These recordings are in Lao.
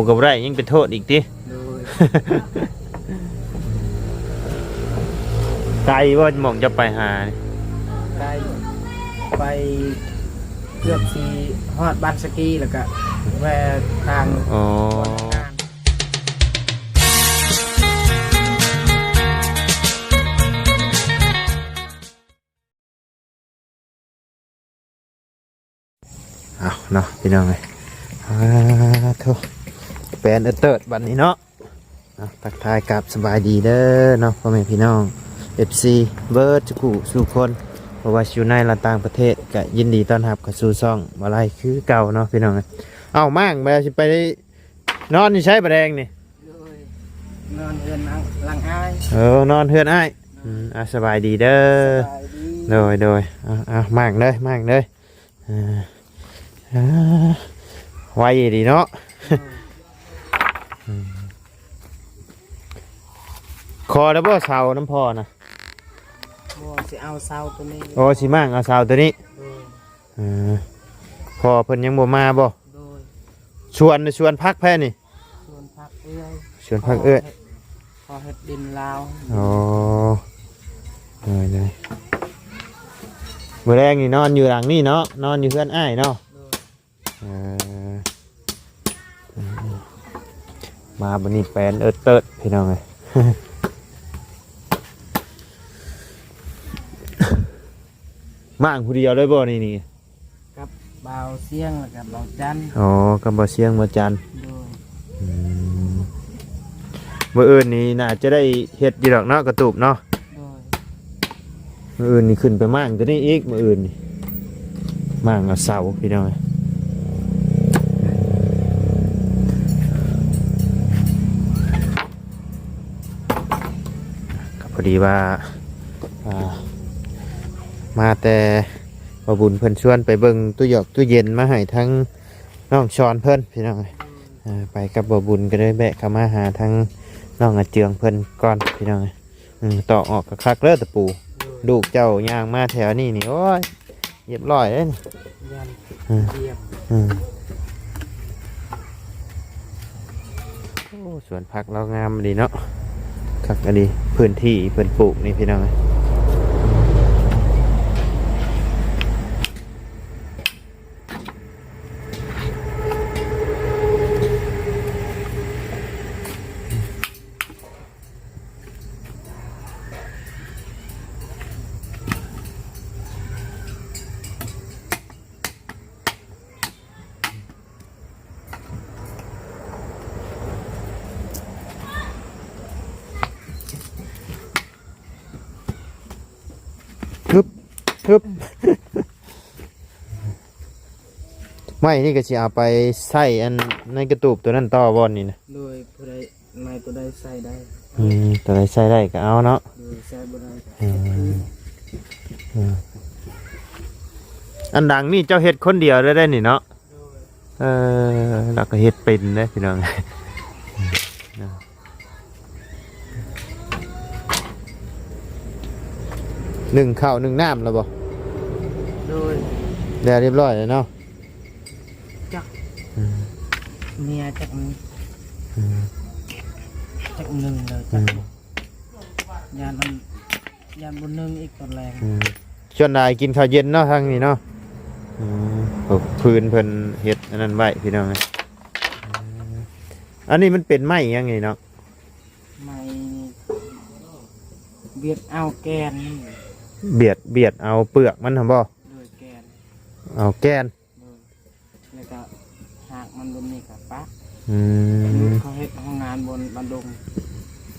ກໍບໍ່ໄດ້ ຍັງໄປໂທດອີກຕິ? ໂດຍ ໄກບໍ່ ໝ່ອງຈະໄປຫານີ້? ໄກ ໄປເກືອບຊິຮອດບ້ານສະກີ ແລ້ວກະແວ່ທາງ ອໍ ບ່ອນທຳງານ. ເອົາເນາະ ພີ່ນ້ອງເອີຍ ອາໂທ້ ແປນເອີເຕີດບັດນີ້ເນາະ. ເນາະ ທັກທາຍກັບສະບາຍດີເດີເນາະ ພໍ່ແມ່ພີ່ນ້ອງ ເອັຟຊີ ເບິດສູ່ຜູ້ສູ່ຄົນ ບໍ່ວ່າຊິຢູ່ໃນ ແລະ ຕ່າງປະເທດ ກະຍິນດີຕ້ອນຮັບເຂົ້າສູ່ຊ່ອງບ່າວໄລຄືເກົ່າເນາະ ພີ່ນ້ອງເອີຍ. ເອົ້າ ມ້າງ ບາດຊິໄປນອນຢູ່ໃສບາດແລງນີ້? ໂດຍ ນອນເຮືອນຫຼັງອ້າຍ. ເອີ ນອນເຮືອນອ້າຍ. ອືມ ອ່າ ສະບາຍດີເດີ. ສະບາຍດີ. ໂດຍ ໂດຍ ເອົາ ເອົາ ມ້າງເດີ ມ້າງເດີ. ເອີ ເອີ ໄວດີເນາະ. ອືມ ຂໍແລ້ວບໍ່ເສົານຳພໍ່ນະ? ບໍ່ ຊິເອົາເສົາໂຕນີ້. ໂອ້ ຊິມ້າງເອົາເສົາໂຕນີ້. ໂດຍ. ເອີ ພໍ່ເພິ່ນຍັງບໍ່ມາບໍ່? ໂດຍ. ສວນ ສວນຜັກໃຜນີ້? ສວນຜັກເອື້ອຍ. ສວນຜັກເອື້ອຍ. ພໍເຮັດ ພໍເຮັດດິນລາວ. ອໍ ໂດຍໆ. ມື້ແລງນີ້ນອນຢູ່ຫຼັງນີ້ເນາະ ນອນຢູ່ເຮືອນອ້າຍເນາະ. ໂດຍ. ເອີ ມາບັດນີ້ແປນເອີເຕີດ ພີ່ນ້ອງເອີຍ. ມ້າງຜູ້ດຽວເລີຍບໍ່ນີ້? ກັບບ່າວຊຽງ ແລ້ວກັບບ່າວຈັນ. ອໍ ກັບບ່າວຊຽງ ບ່າວຈັນ. ໂດຍ. ອືມ ມື້ອື່ນນີ້ໜ້າຈະໄດ້ເຮັດຢູ່ດອກເນາະ ກະຕູບເນາະ. ໂດຍ. ມື້ອື່ນນີ້ຂຶ້ນໄປມ້າງຕົວນີ້ອີກ ມື້ອື່ນນີ້ ມ້າງເອົາເສົາ ພີ່ນ້ອງ. ກໍພໍດີວ່າ ອ່າ ມາແຕ່ ພໍ່ບຸນເພິ່ນຊວນໄປເບິ່ງຕູ້ຢອກຕູ້ເຢັນມາໃຫ້ທາງນ້ອງຊອນເພິ່ນ ພີ່ນ້ອງເອີຍ. ເອີ ໄປກັບພໍ່ບຸນກໍເລີຍແວະເຂົ້າມາຫາທາງນ້ອງອາເຈືອງເພິ່ນກ່ອນ ພີ່ນ້ອງເອີຍ. ອືມ ຕອກອອກຄັກໆເດີຕະປູ. ໂດຍ. ລູກເຈົ້າຍ່າງມາແຖວນີ້ນີ້ ໂອ້ຍ ຮຽບຮ້ອຍເດ້ນີ້. ຢ້ານ ອືມ ຢຽບ. ອືມ ໂອ້ ສວນຜັກລາວງາມອີ່ຫຼີເນາະ ຄັກອີ່ຫຼີ. ພື້ນທີ່ເພິ່ນປູກນີ້ ພີ່ນ້ອງເອີຍ. ຮຶບ ຮຶບ. ໄມ້ນີ້ກໍຊິເອົາໄປໃສ່ອັນໃນກະຕູບຕົວນັ້ນຕໍ່ບໍ່ນີ້ນະ? ໂດຍ ຜູ້ໃດ ໄມ້ຕົວໃດໃສ່ໄດ້. ອືມ ຕົວໃດໃສ່ໄດ້ກໍເອົາເນາະ. ໂດຍ ໃສ່ບໍ່ໄດ້ກໍ ອືມ ເອົາຄືນ. ອືມ ອັນຫຼັງນີ້ເຈົ້າເຮັດຄົນດຽວໄດ້ ໄດ້ນີ້ເນາະ? ໂດຍ. ເອີ ລາວກໍເຮັດເປັນເດ້ພີ່ນ້ອງ. ໜຶ້ງເຂົ້າໜຶ້ງນ້ຳແລ້ວບໍ່? ໂດຍ. ແລ້ວຮຽບຮ້ອຍແລ້ວເນາະ? ຈັກ ອືມ ເມຍຈັກ ອືມ ຈັກໜຶ້ງເລີຍ ອືມ ຈັກ ຢ້ານມັນ ຢ້ານບໍ່ໜຶ້ງອີກຕອນແລງ. ອືມ ສ່ວນຫຼາຍກິນເຂົ້າເຢັນເນາະ ທາງນີ້ເນາະ. ອືມ ໂອ້ ພື້ນເພິ່ນເຮັດອັນນັ້ນໄວ້ ພີ່ນ້ອງເອີຍ. ອືມ ອັນນີ້ມັນເປັນໄມ້ຫຍັງນີ້ເນາະ? ໄມ້ບຽດເອົາແກ່ນ. ບຽດ ບຽດເອົາເປືອກມັນຫັ້ນບໍ່? ໂດຍ ແກ່ນ. ເອົາແກ່ນ. ໂດຍ ແລ້ວກໍຫາກມັນ ແບບນີ້ກໍປະ. ອືມ ເຂົາເຮັດໂຮງງານບົນບ້ານດົງ.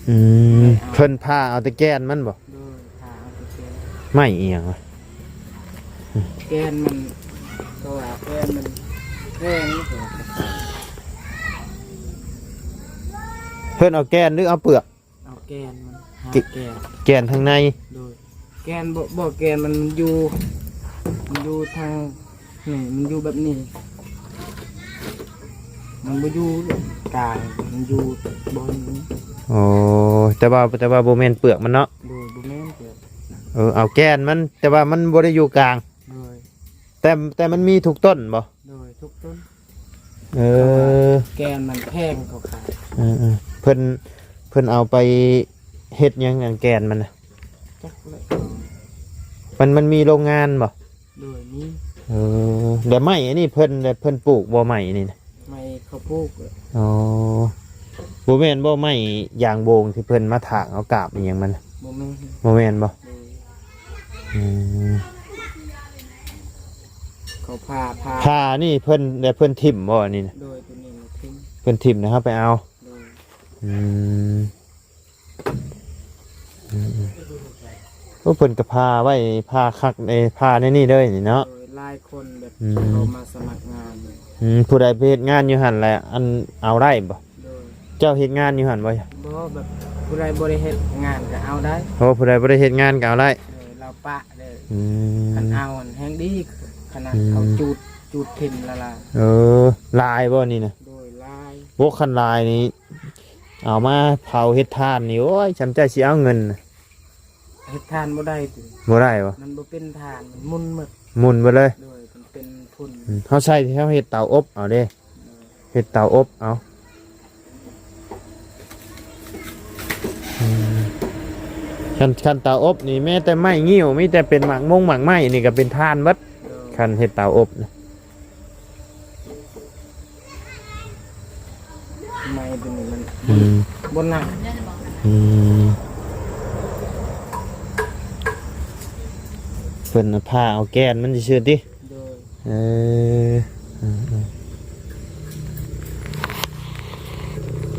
ອືມ ເພິ່ນຜ່າເອົາແຕ່ແກ່ນມັນບໍ່? ໂດຍ ຜ່າເອົາແຕ່ແກ່ນ. ໄມ້ອີ່ຫຍັງວະ? ແກ່ນມັນ ເຂົາວ່າແກ່ນມັນແພງ. ເພິ່ນເອົາແກ່ນ ຫຼື ເອົາເປືອກ? ເອົາແກ່ນມັນ ຫາແກ່ນ ແກ່ນທາງໃນ. ໂດຍ ແກ່ນບໍ່ ບໍ່ ແກ່ນມັນ ມັນຢູ່ ມັນຢູ່ທາງນີ້ ມັນຢູ່ແບບນີ້ ມັນບໍ່ຢູ່ກາງ ມັນຢູ່ບ່ອນນີ້. ອໍ ແຕ່ວ່າ ແຕ່ວ່າບໍ່ແມ່ນເປືອກມັນເນາະ? ໂດຍ ບໍ່ແມ່ນເປືອກ. ເອີ ເອົາແກ່ນມັນ ແຕ່ວ່າມັນບໍ່ໄດ້ຢູ່ກາງ. ໂດຍ ແຕ່ ແຕ່ມັນມີທຸກຕົ້ນບໍ່? ໂດຍ ທຸກຕົ້ນ. ເອີ ແກ່ນມັນແພງ ເຂົາຂາຍ ເອີໆ ເພິ່ນ ເພິ່ນເອົາໄປເຮັດຫຍັງ ອັນແກ່ນມັນນະ? ຈັກແຫຼະ ມັນ ມັນມີໂຮງງານບໍ່? ໂດຍ ມີ ເອີ ແລ້ວໄມ້ອັນນີ້ເພິ່ນ ແລ້ວເພິ່ນປູກບໍ່ ໄມ້ນີ້ນະ? ໄມ້ເຂົາປູກ ອໍ ບໍ່ແມ່ນບໍ່ ໄມ້ຢາງໂບງທີ່ເພິ່ນມາຖາງເອົາກາບອີ່ຫຍັງມັນ? ບໍ່ແມ່ນ ບໍ່ແມ່ນບໍ່? ໂດຍ ອືມ ເຂົາຜ່າ ຜ່າ ຜ່ານີ້ເພິ່ນ ແລ້ວເພິ່ນຖິ້ມບໍ່ອັນນີ້ນະ? ໂດຍ ໂຕນີ້ນະຖິ້ມ ເພິ່ນຖິ້ມແລ້ວເຮົາໄປເອົາ ໂດຍ ອືມ ອືມໆ ໂອ້ ເພິ່ນກໍຜ່າໄວ້ ຜ່າຄັກເດ້ ຜ່າໃນນີ້ເລີຍນີ້ເນາະ ໂດຍ ຫຼາຍຄົນແບບ ອືມ ເຂົາມາສະໝັກງານ ອືມ ຜູ້ໃດໄປເຮັດງານຢູ່ຫັ້ນແຫຼະ ອັນ ເອົາໄດ້ບໍ່? ໂດຍ ເຈົ້າເຮັດງານຢູ່ຫັ້ນບໍ່? ບໍ່ ແບບຜູ້ໃດບໍ່ໄດ້ເຮັດງານກໍເອົາໄດ້ ໂອ້ ຜູ້ໃດບໍ່ໄດ້ເຮັດງານກໍເອົາໄດ້ ໂດຍ ລາວປະເດ້ ອືມ ຄັນເອົາຫັ້ນແຮງດີ ຂະໜາດ ອືມ ເຂົາຈູດ ຈູດຖິ້ມລະລາຍ ເອີ ຫຼາຍບໍ່ນີ້ນະ? ໂດຍ ຫຼາຍ ໂອ້ ຄັນຫຼາຍນີ້ ເອົາມາເຜົາເຮັດຖ່ານນີ້ ໂອ້ຍ ສ່ຳໃຈຊິເອົາເງິນ ເຮັດຖ່ານບໍ່ໄດ້ຕິ? ບໍ່ໄດ້ບໍ່? ມັນບໍ່ເປັນຖ່ານ ມັນໝຸ່ນໝົດ ໝຸ່ນເບິດເລີຍ ໂດຍ ມັນເປັນຝຸ່ນ ອືມ ເຮົາໃຊ້ ເຮົາເຮັດເຕົາອົບເອົາເດ້ ໂດຍ ເຮັດເຕົາອົບເອົາ ອືມ ຄັນ ຄັນເຕົາອົບນີ້ ແມ້ແຕ່ໄມ້ງິ້ວ ມີແຕ່ເປັນໝາກມົງໝາກໄມ້ນີ້ກໍເປັນຖ່ານເບິດ ໂດຍ ຄັນເຮັດເຕົາອົບນະ ໄມ້ຕົວນີ້ມັນ ອືມ ບໍ່ໜັກ ອືມ ເພິ່ນພາເອົາແກ່ນມັນຊື່ໆຕິ ໂດຍ ເອີ ເອີ ເອີ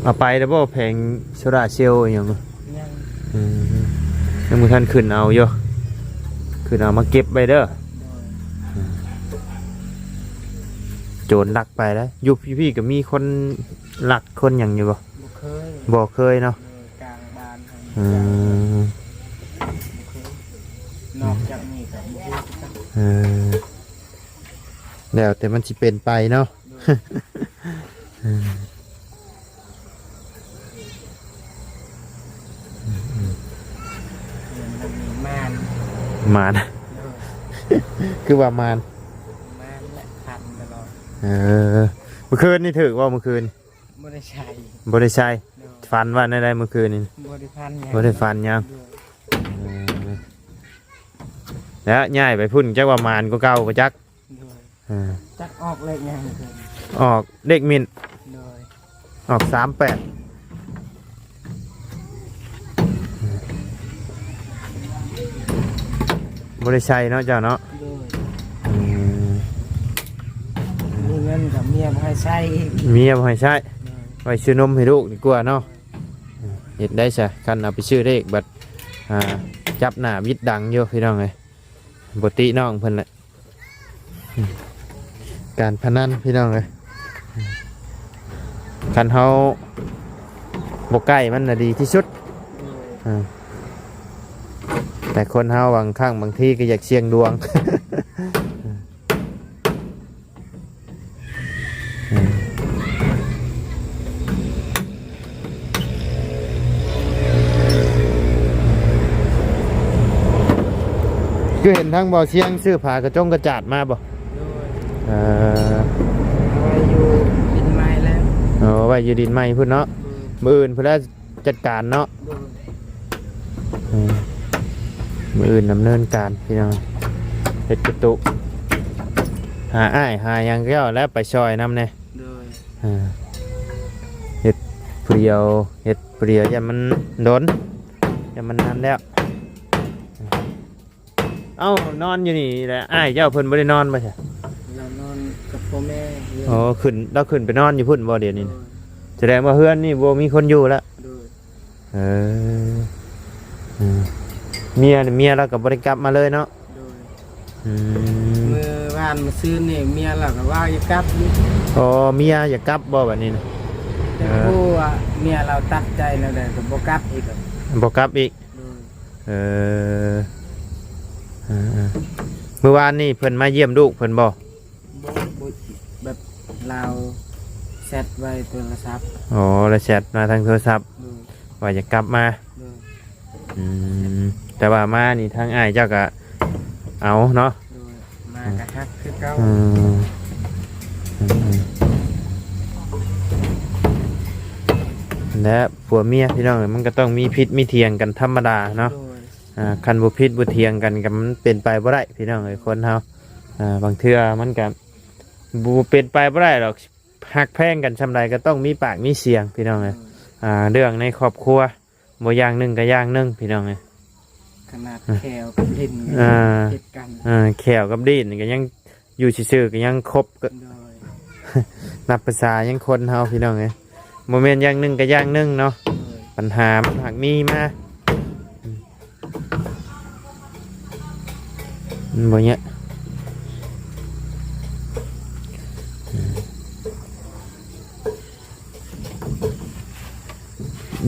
ເອົາໄປແລ້ວບໍ່ ແຜງໂຊລາເຊວອີ່ຫຍັງ? ຍັງ ເອີ ຍັງບໍ່ທັນຂຶ້ນເອົາຢູ່ ຂຶ້ນເອົາມາເກັບໄວ້ເດີ ໂດຍ ເອີ ໂຈນລັກໄປແລ້ວ ຢູ່ພີ້ໆກໍມີຄົນລັກຄົນຫຍັງຢູ່ບໍ່? ບໍ່ເຄີຍ ບໍ່ເຄີຍເນາະ ເອີ ກາງບ້ານ ເອີ ບໍ່ເຄີຍ ນອກຈາກນີ້ກໍບໍ່ຮູ້ຄືກັນ ເອີ ແລ້ວແຕ່ມັນຊິເປັນໄປເນາະ ໂດຍ ເອີ ມັນມີມານ ມານ ໂດຍ ຄືວ່າມານ ມານແຫຼະ ພັນຕະຫຼອດ ເອີ ມື້ຄືນນີ້ຖືກບໍ່? ມື້ຄືນ ບໍ່ໄດ້ໃສ່ ບໍ່ໄດ້ໃສ່ ໂດຍ ຝັນວ່າແນວໃດມື້ຄືນນີ້? ບໍ່ໄດ້ຝັນຫຍັງ ບໍ່ໄດ້ຝັນຫຍັງ ໂດຍ ເອີ ແລ້ວຍ້າຍໄປພຸ້ນຈັກວ່າໝານກວ່າເກົ່າບໍ່ຈັກ ໂດຍ ເອີ ຈັກອອກເລກຫຍັງຄືນ ອອກເລກມິດ ໂດຍ ອອກສາມແປດ ບໍ່ໄດ້ໃສ່ເນາະເຈົ້າເນາະ ໂດຍ ອືມ ມີເງິນກໍເມຍບໍ່ໃຫ້ໃຊ້ ເມຍບໍ່ໃຫ້ໃຊ້ ໂດຍ ໄວ້ຊື້ນົມໃຫ້ລູກດີກວ່າເນາະ ເຮັດໄດ້ຊະ ຄັນເອົາໄປຊື້ເລກບັດ ອ່າ ຈັບໜ້າວິດດັງຢູ່ ພີ່ນ້ອງເອີຍ ບໍ່ຕິນ້ອງເພິ່ນແຫຼະ ການພະນັນ ພີ່ນ້ອງເອີຍ ຄັນເຮົາບໍ່ໃກ້ມັນນະດີທີ່ສຸດ ໂດຍ ເອີ ແຕ່ຄົນເຮົາບາງຄັ້ງບາງທີກໍຢາກສ່ຽງດວງ ຄືເຫັນທາງບໍ່ຊຽງຊື້ຜ້າກະຈົງກະຈາດມາບໍ່? ໂດຍ ເອີ ເອົາໄວ້ຢູ່ດິນໃໝ່ແລ້ວ ເອົາໄວ້ຢູ່ດິນໃໝ່ພຸ້ນເນາະ ໂດຍ ມື້ອື່ນພຸ້ນແຫຼະ ຈັດການເນາະ ໂດຍ ອືມ ມື້ອື່ນດຳເນີນການພີ່ນ້ອງ ເຮັດກະຕຸ ຫາອ້າຍຫາຫຍັງແລ້ວ ແລ້ວໄປຊ່ອຍນຳແດ່ ໂດຍ ເຮັດຜູ້ດຽວ ເຮັດຜູ້ດຽວຢ້ານມັນດົນ ຢ້ານມັນນັ້ນແລ້ວ. ເອົ້າ ນອນຢູ່ນີ້ແຫຼະ ອ້າຍເຈົ້າເພິ່ນບໍ່ໄດ້ນອນບໍ່ຊະ? ລາວນອນກັບພໍ່ແມ່ເຮືອນ ອໍ ຂຶ້ນ ລາວຂຶ້ນໄປນອນຢູ່ພຸ້ນບໍ່ດຽວນີ້? ໂດຍ ສະແດງວ່າເຮືອນນີ້ບໍ່ມີຄົນຢູ່ແລ້ວ? ໂດຍ ເອີ ເອີ ເມຍ ເມຍລາວກໍບໍ່ໄດ້ກັບມາເລີຍເນາະ? ໂດຍ ອືມ ມື້ວານມື້ຊືນນີ້ເມຍລາວກໍວ່າຢາກກັບຢູ່ ອໍ ເມຍຢາກກັບບໍ່ບັດນີ້ນະ? ແຕ່ ເອີ ຮູ້ວ່າເມຍລາວຕັດໃຈແນວໃດກໍບໍ່ກັບອີກ ບໍ່ກັບອີກ ໂດຍ ເອີ ເອີ ເອີ ມື້ວານນີ້ເພິ່ນມາຢ້ຽມລູກເພິ່ນບໍ່? ບໍ່ ບໍ່ ແບບລາວແຊັດໄວ້ໂທລະສັບ ອໍ ລາວແຊັດມາທາງໂທລະສັບ ໂດຍ ວ່າຢາກກັບມາ ໂດຍ ອືມ ແຕ່ວ່າມານີ້ທາງອ້າຍເຈົ້າກະເອົາເນາະ ໂດຍ ມາກະຮັກຄືເກົ່າ ອືມ ອືມ ອືມ. ແລະ ຜົວເມຍ ພີ່ນ້ອງເອີຍ ມັນກໍຕ້ອງມີຜິດມີຖຽງກັນທຳມະດາເນາະ. ໂດຍ ອ່າ ຄັນບໍ່ຜິດບໍ່ຖຽງກັນກໍມັນເປັນໄປບໍ່ໄດ້ ພີ່ນ້ອງເອີຍ ຄົນເຮົາ. ອ່າ ບາງເທື່ອມັນກໍບໍ່ເປັນໄປບໍ່ໄດ້ດອກ ຮັກແພງກັນສ່ຳໃດກໍຕ້ອງມີປາກມີສຽງ ພີ່ນ້ອງເອີຍ. ໂດຍ ອ່າ ເລື່ອງໃນຄອບຄົວ ບໍ່ຢ່າງໜຶ່ງກໍຢ່າງໜຶ່ງ ພີ່ນ້ອງເອີຍ. ຂະໜາດແຂ້ວກັບດິ້ນ ອ່າ ເຮັດກັນ ເອີ ແຂ້ວກັບດິ້ນກໍຍັງຢູ່ຊື່ໆ ກໍຍັງຄົບ ໂດຍ ນັບພາສາຍັງຄົນເຮົາ ພີ່ນ້ອງເອີຍ. ບໍ່ແມ່ນຢ່າງໜຶ່ງກໍຢ່າງໜຶ່ງເນາະ. ໂດຍ ບັນຫາມັນຫາກມີມາ ອືມ ມັນບໍ່ຍະ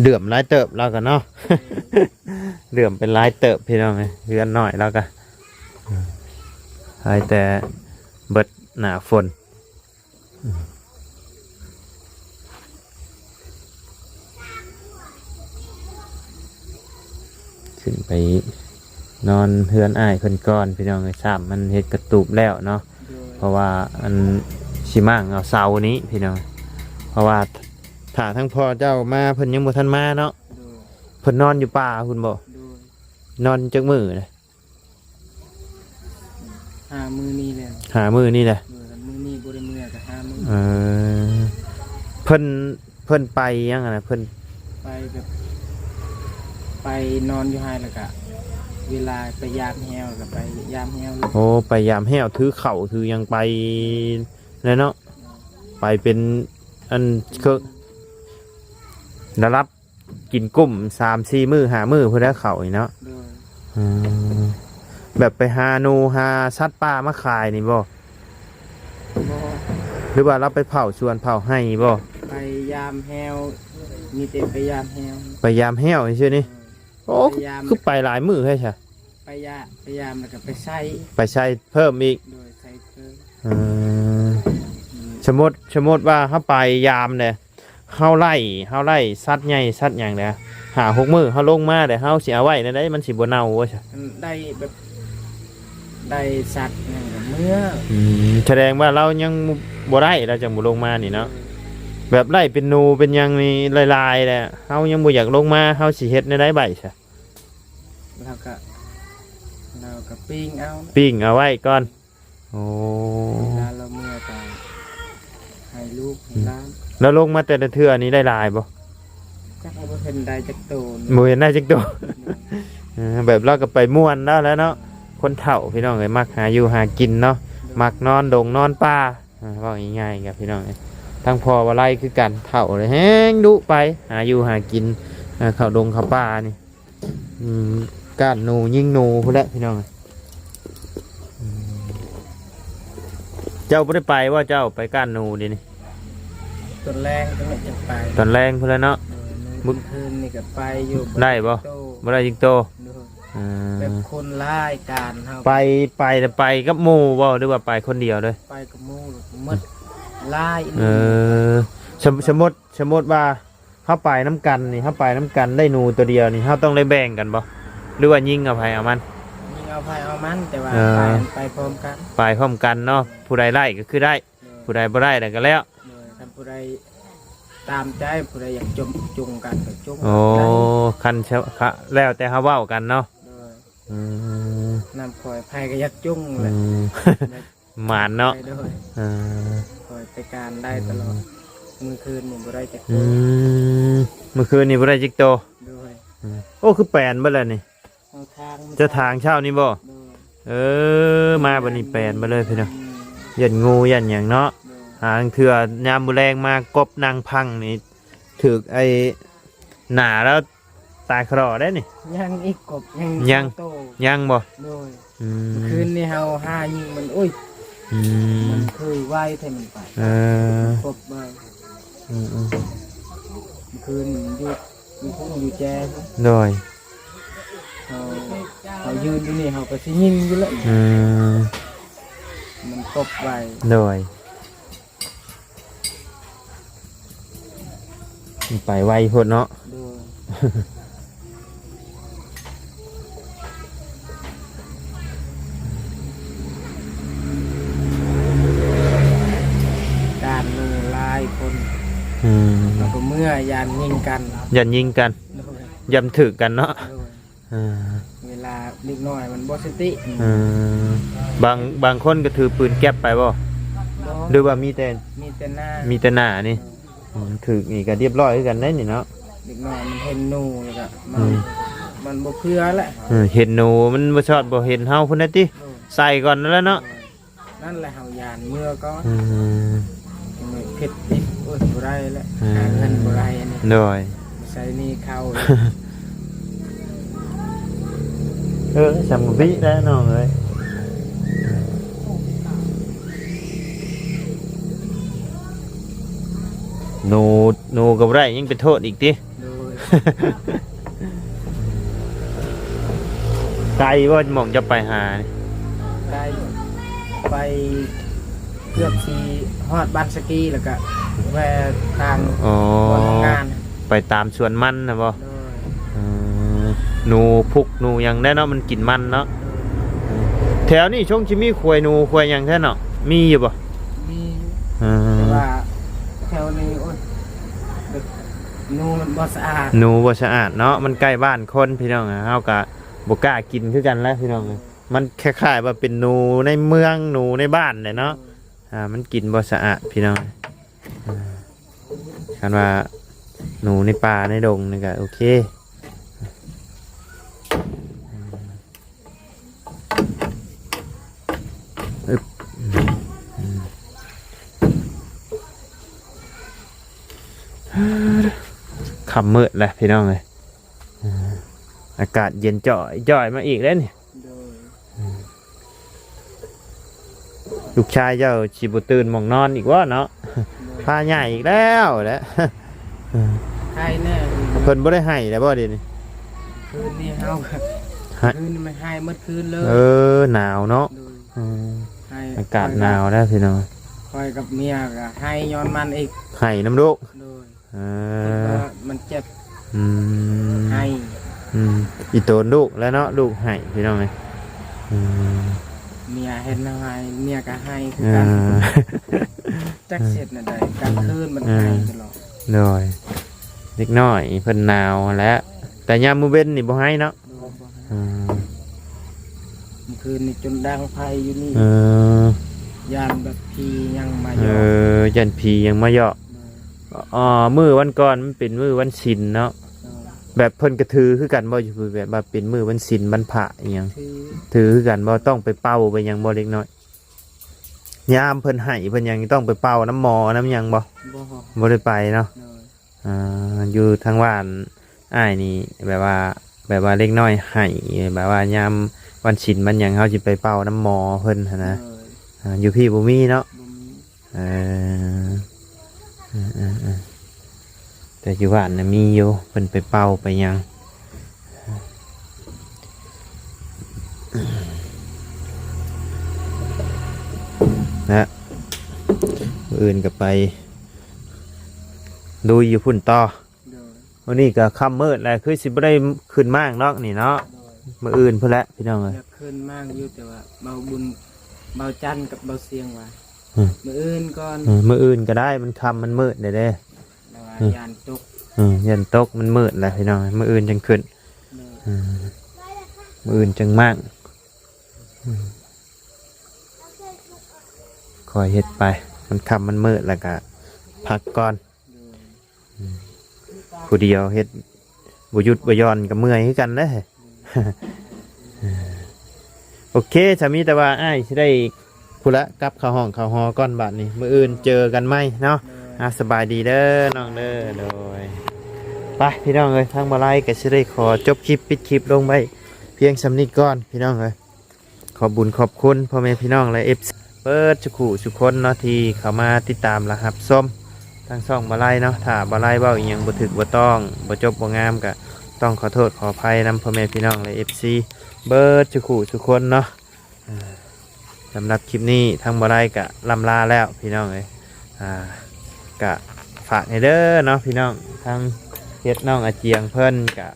ເດືອມຫຼາຍເຕີບລາວກໍເນາະ ເດືອມເປັນຫຼາຍເຕີບ ພີ່ນ້ອງເອີຍ. ເຮືອນນ້ອຍລາວກໍ ໃຫ້ແຕ່ເບິດໜ້າຝົນ ຂຶ້ນໄປນອນເຮືອນອ້າຍເພິ່ນກ່ອນ ພີ່ນ້ອງເອີຍ. ຊ້ຳມັນເຮັດກະຕູບແລ້ວເນາະ ໂດຍ ເພາະວ່າອັນຊິມ້າງເອົາເສົານີ້ ພີ່ນ້ອງ. ເພາະວ່າຖ້າທາງພໍ່ເຈົ້າມາ ເພິ່ນຍັງບໍ່ທັນມາເນາະ. ໂດຍ ເພິ່ນນອນຢູ່ປ່າພຸ້ນບໍ່? ໂດຍ ນອນຈັກມື້ນະ? ຫ້າມື້ນີ້ແຫຼະ ຫ້າມື້ນີ້ແຫຼະ. ໂດຍ ຄັນມື້ນີ້ບໍ່ໄດ້ເມືອກໍຫ້າມື້. ເອີ ເພິ່ນ ເພິ່ນໄປຫຍັງຫັ້ນນະ? ເພິ່ນໄປແບບ ໄປນອນຢູ່ຫັ້ນ ແລ້ວກະເວລາໄປຢາມແຮ້ວ ແລ້ວກະໄປຢາມແຮ້ວ. ໂອ້ ໄປຢາມແຮ້ວ ຖືເຂົ້າຖືຫຍັງໄປແຫຼະເນາະ. ໂດຍ ໄປເປັນອັນເຄີ ລະດັບ ກິນກຸ້ມສາມສີ່ມື້ຫ້າມື້ພຸ້ນແຫຼະເຂົ້ານີ້ເນາະ. ໂດຍ ອືມ ແບບໄປຫາໜູຫາສັດປ່າມາຂາຍນີ້ບໍ່? ບໍ່ ຫຼືວ່າລາວໄປເຝົ້າສວນເຝົ້າໄຮ່ບໍ່? ໄປຢາມແຮ້ວ ມີແຕ່ໄປຢາມແຮ້ວ ໄປຢາມແຮ້ວຊື່ໆນີ້. ເອີ ໂອ້ ໄປຢາມ ຄືໄປຫຼາຍມື້ແທ້ຊະ? ໄປຢາ ໄປຢາມແລ້ວກໍໄປໃສ່ ໄປໃສ່ເພີ່ມອີກ. ໂດຍ ໃສ່ເພີ່ມ. ອືມ ອືມ ສົມມຸດ ສົມມຸດວ່າເຮົາໄປຢາມແຫຼະ ເຮົາໄລ່ ເຮົາໄລ່ສັດໃຫຍ່ສັດຫຍັງແຫຼະ ຫ້າຫົກມື້ເຮົາລົງມາແລ້ວ ເຮົາຊິເອົາໄວ້ແນວໃດມັນຊິບໍ່ເນົ່າວ່າຊະ? ອັນໄດ້ແບບ ໄດ້ສັດຫຍັງກໍເມືອ. ອືມ ສະແດງວ່າລາວຍັງບໍ່ໄດ້ ລາວຈັ່ງບໍ່ລົງມານີ້ເນາະ. ໂດຍ ແບບໄລ່ເປັນໜູເປັນຫຍັງນີ້ຫຼາຍໆແຫຼະ ເຮົາຍັງບໍ່ຢາກລົງມາ ເຮົາຊິເຮັດແນວໃດບາດນີ້ຊະ? ລາວກໍ ລາວກໍປີ້ງເອົາ ປີ້ງເອົາໄວ້ກ່ອນ. ໂອ້ ເວລາລາວເມືອກໍໃຫ້ລູກໃຫ້ຫຼານ. ອືມ ລາວລົງມາແຕ່ລະເທື່ອນີ້ໄດ້ຫຼາຍບໍ່? ຈັກວ່າບໍ່ເຫັນໄດ້ຈັກໂຕ. ບໍ່ເຫັນໄດ້ຈັກໂຕ. ໂດຍ ເອີ ແບບລາວກໍໄປມ່ວນລາວແຫຼະເນາະ. ຄົນເຖົ້າ ພີ່ນ້ອງເອີຍ ມັກຫາຢູ່ຫາກິນເນາະ. ໂດຍ ມັກນອນດົງນອນປ່າ. ອ່າ ເວົ້າງ່າຍໆກັບພີ່ນ້ອງເອີຍ ທັງພໍ່ວ່າໄລ່ຄືກັນ ເຖົ້າແລ້ວແຮງດຸໄປ ຫາຢູ່ຫາກິນ ເຂົ້າດົງເຂົ້າປ່ານີ້. ອືມ ກ້ານໜູຍິງໜູພຸ້ນແຫຼະພີ່ນ້ອງ. ອືມ ເຈົ້າບໍ່ໄດ້ໄປບໍ່? ເຈົ້າໄປກ້ານໜູເດນີ້? ຕອນແລງຈັ່ງໄປ. ຕອນແລງພຸ້ນແຫຼະເນາະ. ໂດຍ ມື້ ມື້ຄືນນີ້ກໍໄປຢູ່. ໄດ້ບໍ່? ບໍ່ໄດ້ຈັກໂຕ. ໂດຍ ອ່າ ແບບຄົນຫຼາຍ ການເຮົາ ໄປ ໄປ ໄປກັບໝູ່ບໍ່ ຫຼືວ່າໄປຄົນດຽວເລີຍ? ໄປກັບໝູ່ໝົດຫຼາຍ. ເອີ ສົມ ສົມມຸດ ສົມມຸດວ່າ ເຮົາໄປນຳກັນນີ້ ເຮົາໄປນຳກັນໄດ້ໜູຕົວດຽວນີ້ ເຮົາຕ້ອງໄດ້ແບ່ງກັນບໍ່ ຫຼືວ່າຍິງເອົາໃຜເອົາມັນ? ຍິງເອົາໃຜເອົາມັນ ແຕ່ວ່າ ເອີ ໄປ ໄປພ້ອມກັນ ໄປພ້ອມກັນເນາະ. ຜູ້ໃດໄດ້ກໍຄືໄດ້ ໂດຍ ຜູ້ໃດບໍ່ໄດ້ແລ້ວກໍແລ້ວ. ໂດຍ ຄັນຜູ້ໃດຕາມໃຈ ຜູ້ໃດຢາກຈົມ ຈຸງກັນກໍຈຸງ. ໂອ້ ຄັນ ແລ້ວແຕ່ເຮົາເວົ້າກັນເນາະ. ໂດຍ ອືມ ນຳຂ້ອຍໃຜກໍຢາກຈຸງແຫຼະ. ອືມ ໝານເນາະ. ໂດຍ ເອີ ຂ້ອຍໄປການໄດ້ຕະຫຼອດ. ອືມ ມື້ຄືນນີ້ບໍ່ໄດ້ຈັກໂຕ. ອືມ ມື້ຄືນນີ້ບໍ່ໄດ້ຈັກໂຕ. ໂດຍ ອືມ ໂອ້ ຄືແປນເບິດແລ້ວນີ້. ເຈົ້າທາງເຊົ້ານີ້ບໍ່? ໂດຍ ເອີ ມາບັດນີ້ແປນເບິດເລີຍພີ່ນ້ອງ. ອືມ ຢ້ານງູຢ້ານຫຍັງເນາະ. ໂດຍ ຫາລາງເທື່ອຍາມມື້ແລງມາກົບນັ່ງພັງນີ້ ຖືກໄອ້ໜ້າລາວ ຕາຍຄລໍໄດ້ນີ້. ຍັງອີກ ກົບຍັງ ຍັງ ໂຕ ຍັງບໍ່? ໂດຍ ອືມ ຄືນນີ້ເຮົາຫາຍິງມັນ ໂອ້ຍ ອືມ ມັນຄືໄວແທ້ມັນໄປ. ເອີ ກົບໄວ. ອືມໆ ຄືນຢູ່ ຢູ່ພຸ້ນຢູ່ແຈ. ໂດຍ ເຮົາ ເຮົາຢືນຢູ່ນີ້ ເຮົາກໍຊິຍິງຢູ່ແລ້ວ. ອືມ ມັນກົບໄວ. ໂດຍ ໄປໄວໂພດເນາະ. ໂດຍ ການໜູຫຼາຍຄົນ. ອືມ ເຮົາກໍເມື່ອຢ້ານຍິງກັນ. ຢ້ານຍິງກັນ ໂດຍ ຢ້ານຖືກກັນເນາະ ໂດຍ ເອີ ເວລາເດັກນ້ອຍມັນບໍ່ສະຕິ ເອີ ບາງ ບາງຄົນກໍຖືປືນແກັບໄປບໍ່ ບໍ່ ຫຼືວ່າມີແຕ່ ມີແຕ່ໜ້າ ມີແຕ່ໜ້ານີ້ ເອີ ອືມ ຖືກນີ້ກໍຮຽບຮ້ອຍຄືກັນໄດ໋ນີ້ເນາະ ເດັກນ້ອຍມັນເຫັນໜູແລ້ວກໍມັນ ອືມ ມັນບໍ່ເຊື່ອແຫຼະ ເອີ ເຫັນໜູມັນບໍ່ຊອດ ບໍ່ເຫັນເຮົາພຸ້ນນະຕິ ເອີ ໃສ່ກ່ອນນັ້ນແຫຼະເນາະ ເອີ ນັ້ນແຫຼະເຮົາຢ້ານເມືອກ່ອນ ອືມ ເພິດຕິດ ໂອ້ຍ ບໍ່ໄດ້ແລ້ວ ອືມ ຫາເງິນບໍ່ໄດ້ອັນນີ້ ໂດຍ ໃຊ້ໜີ້ເຂົາ ເອີ ສຳກະບີແລ້ວນ້ອງເອີຍ ໜູ ໜູກໍບໍ່ໄດ້ ຍັງໄປໂທດອີກຕິ ໂດຍ ໄກບໍ່ ໝ່ອງຈະໄປຫານີ້ ໄກ ໄປເກືອບຊິຮອດບ້ານສະກີ ແລ້ວກະແວ່ທາງ ອໍ ບ່ອນໂຮງງານ ໄປຕາມສວນມັນນະບໍ່ ໂດຍ ເອີ ໜູພຸກໜູຫຍັງໄດ໋ເນາະ ມັນກິນມັນເນາະ ໂດຍ ເອີ ແຖວນີ້ຊົງຊິມີຄວາຍໜູຄວາຍຫຍັງແທ້ເນາະ ມີຢູ່ບໍ່ ມີຢູ່ ເອີ ແຕ່ວ່າແຖວນີ້ ໂອ້ຍ ແບບ ໜູມັນບໍ່ສະອາດ ໜູບໍ່ສະອາດເນາະ ມັນໃກ້ບ້ານຄົນພີ່ນ້ອງ ເຮົາກະບໍ່ກ້າກິນຄືກັນແຫຼະພີ່ນ້ອງ ມັນຄ້າຍໆວ່າເປັນໜູໃນເມືອງ ໜູໃນບ້ານແຫຼະເນາະ ອ່າ ມັນກິນບໍ່ສະອາດພີ່ນ້ອງ ອ່າ ຄັນວ່າໜູໃນປ່າໃນດົງນີ້ກະໂອເຄ ອຶບ ອືມ ຄ່ຳມືດແລ້ວພີ່ນ້ອງເອີຍ ອາ ອາກາດເຢັນຈ້ອຍໆມາອີກແລ້ວນີ້ ໂດຍ ອືມ ລູກຊາຍເຈົ້າຊິບໍ່ຕື່ນໝ່ອງນອນອີກບໍ່ເນາະ ໂດຍ ພາຍ່າງອີກແລ້ວແຫຼະ ໄຂ້ແນ່ ເພິ່ນບໍ່ໄດ້ໄຫ້ແລ້ວບໍ່ດຽວນີ້ ຄືນນີ້ເຮົາ ໄຫ້ ຄືນນີ້ມັນໄຫ້ໝົດຄືນເລີຍ ເອີ ໜາວເນາະ ໂດຍ ອືມ ໄຫ້ ອາກາດໜາວແລ້ວພີ່ນ້ອງ ຂ້ອຍກັບເມຍກໍໄຫ້ຍ້ອນມັນອີກ ໄຫ້ນຳລູກ ໂດຍ ເອີ ເພິ່ນວ່າມັນເຈັບ ອືມ ໄຫ້ ອືມ ອີ່ຕົນລູກແຫຼະເນາະ ລູກໄຫ້ພີ່ນ້ອງເອີຍ ອືມ ເມຍເຫັນເຮົາໄຫ້ ເມຍກໍໄຫ້ຄືກັນ ເອີ ຈັກເຮັດແນວໃດ ກາງຄືນມັນ ເອີ ໄຫ້ຕະຫຼອດ ໂດຍ ເດັກນ້ອຍເພິ່ນໜາວແຫຼະ ແຕ່ຍາມມື້ເວັນນີ້ບໍ່ໄຫ້ເນາະ ບໍ່ ບໍ່ໄຫ້ ອືມ ມື້ຄືນນີ້ຈົນດັງໄຟຢູ່ນີ້ ເອີ ຢ້ານແບບຜີຫຍັງມາເຢາະ ເອີ ຢ້ານຜີຫຍັງມາເຢາະ ໂດຍ ອໍ ມື້ວັນກ່ອນມັນເປັນມື້ວັນສິນເນາະ ໂດຍ ແບບເພິ່ນກໍຖືຄືກັນບໍ່ ຢູ່ ແບບວ່າເປັນມື້ວັນສິນວັນພະອີ່ຫຍັງ ຖື ຖືຄືກັນບໍ່ ຕ້ອງໄປເປົ່າໄປຫຍັງບໍ່ເດັກນ້ອຍ ຍາມເພິ່ນໄຫ້ເພິ່ນຫຍັງ ຕ້ອງໄປເປົ່ານຳໝໍນຳຫຍັງບໍ່ ບໍ່ ບໍ່ໄດ້ໄປເນາະ ໂດຍ ອ່າ ຢູ່ທາງບ້ານອ້າຍນີ້ ແບບວ່າ ແບບວ່າເດັກນ້ອຍໄຫ້ ແບບວ່າຍາມວັນສິນວັນຫຍັງ ເຮົາຊິໄປເປົ່ານຳໝໍເພິ່ນຫັ້ນນະ ໂດຍ ອ່າ ຢູ່ພີ້ບໍ່ມີເນາະ ບໍ່ມີ ເອີ ເອີ ເອີ ເອີ ແຕ່ຢູ່ບ້ານນະມີຢູ່ ເພິ່ນໄປເປົ່າໄປຫຍັງ ນະ ມື້ອື່ນກໍໄປລຸຍຢູ່ພຸ້ນຕໍ່ ໂດຍ ມື້ນີ້ກໍຄ່ຳມືດແລ້ວ ຄືຊິບໍ່ໄດ້ຂຶ້ນມາດອກນີ້ເນາະ ໂດຍ ມື້ອື່ນພຸ້ນແຫຼະພີ່ນ້ອງເອີຍ ຢາກຂຶ້ນມາຢູ່ ແຕ່ວ່າເບົາບຸນ ເບົາຈັນກັບເບົາຊຽງວ່າ ອືມ ມື້ອື່ນກ່ອນ ເອີ ມື້ອື່ນກໍໄດ້ ມັນຄ່ຳມັນມືດແລ້ວເດ້ ແຕ່ວ່າ ອືມ ຢ້ານຕົກ ເອີ ຢ້ານຕົກ ມັນມືດແລ້ວພີ່ນ້ອງ ມື້ອື່ນຈັ່ງຂຶ້ນ ໂດຍ ເອີ ມື້ອື່ນຈັ່ງມາດ ອືມ ຄ່ອຍເຮັດໄປ ມັນຄ່ຳມັນມືດແລ້ວກໍພັກກ່ອນ ໂດຍ ອືມ ຜູ້ດຽວເຮັດບໍ່ຢຸດບໍ່ຢ່ອນກໍເມື່ອຍຄືກັນເດ້ ໂອເຄ ຖ້າມີແຕ່ວ່າອ້າຍຊິໄດ້ພຸ້ນລະ ກັບເຂົ້າຫ້ອງເຂົ້າຫໍກ່ອນບາດນີ້ ມື້ອື່ນເຈີກັນໃໝ່ເນາະ ໂດຍ ອ່າ ສະບາຍດີເດີນ້ອງເດີ ໂດຍ ໄປພີ່ນ້ອງເອີຍ ທາງບ່າວໄລກໍຊິໄດ້ຂໍຈົບຄລິບ ປິດຄລິບລົງໄວ້ພຽງສ່ຳນີ້ກ່ອນພີ່ນ້ອງເອີຍ ຂອບບຸນຂອບຄຸນພໍ່ແມ່ພີ່ນ້ອງ ແລະ ເອັຟຊີ ເບິດສູ່ຄູ່ສູ່ຄົນເນາະ ທີ່ເຂົ້າມາຕິດຕາມ ແລະ ຮັບຊົມທາງຊ່ອງບ່າວໄລເນາະ ຖ້າບ່າວໄລເວົ້າອີ່ຫຍັງບໍ່ຖືກບໍ່ຕ້ອງ ບໍ່ຈົບບໍ່ງາມ ກໍຕ້ອງຂໍໂທດຂໍອະໄພນຳພໍ່ແມ່ພີ່ນ້ອງ ແລະ ເອັຟຊີ ເບິດສູ່ຄູ່ສູ່ຄົນເນາະ ອ່າ ສຳລັບຄລິບນີ້ທາງບ່າວໄລກະລ່ຳລາແລ້ວພີ່ນ້ອງເອີຍ ອ່າ ກະຝາກໃຫ້ເດີເນາະພີ່ນ້ອງ ທາງເຮັດນ້ອງອາຈຽງເພິ່ນກະ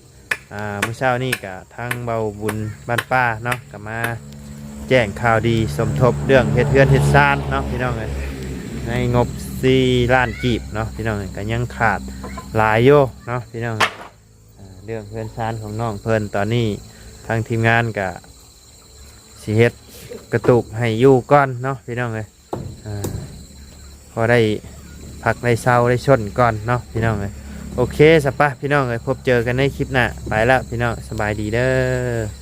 ອ່າ ມື້ເຊົ້ານີ້ກະທາງເບົາບຸນບ້ານປ່າເນາະ ກະມາແຈ້ງຂ່າວດີສົມທົບເລື່ອງເຮັດເຮືອນເຮັດຊານເນາະພີ່ນ້ອງເອີຍ ໃນງົບ ສີ່ລ້ານກີບເນາະພີ່ນ້ອງເອີຍ ກໍຍັງຂາດຫຼາຍຢູ່ເນາະພີ່ນ້ອງເອີຍ. ອ່າ ເລື່ອງເຮືອນຊານຂອງນ້ອງເພິ່ນ ຕອນນີ້ທາງທີມງານກະຊິເຮັດກະຕູບໃຫ້ຢູ່ກ່ອນເນາະພີ່ນ້ອງເອີຍ. ອ່າ ພໍໄດ້ພັກໄດ້ເຊົາໄດ້ຊົນກ່ອນເນາະພີ່ນ້ອງເອີຍ. ໂອເຄ ສະປະພີ່ນ້ອງເອີຍ ພົບເຈີກັນໃນຄລິບໜ້າ. ໄປລະພີ່ນ້ອງ ສະບາຍດີເດີ.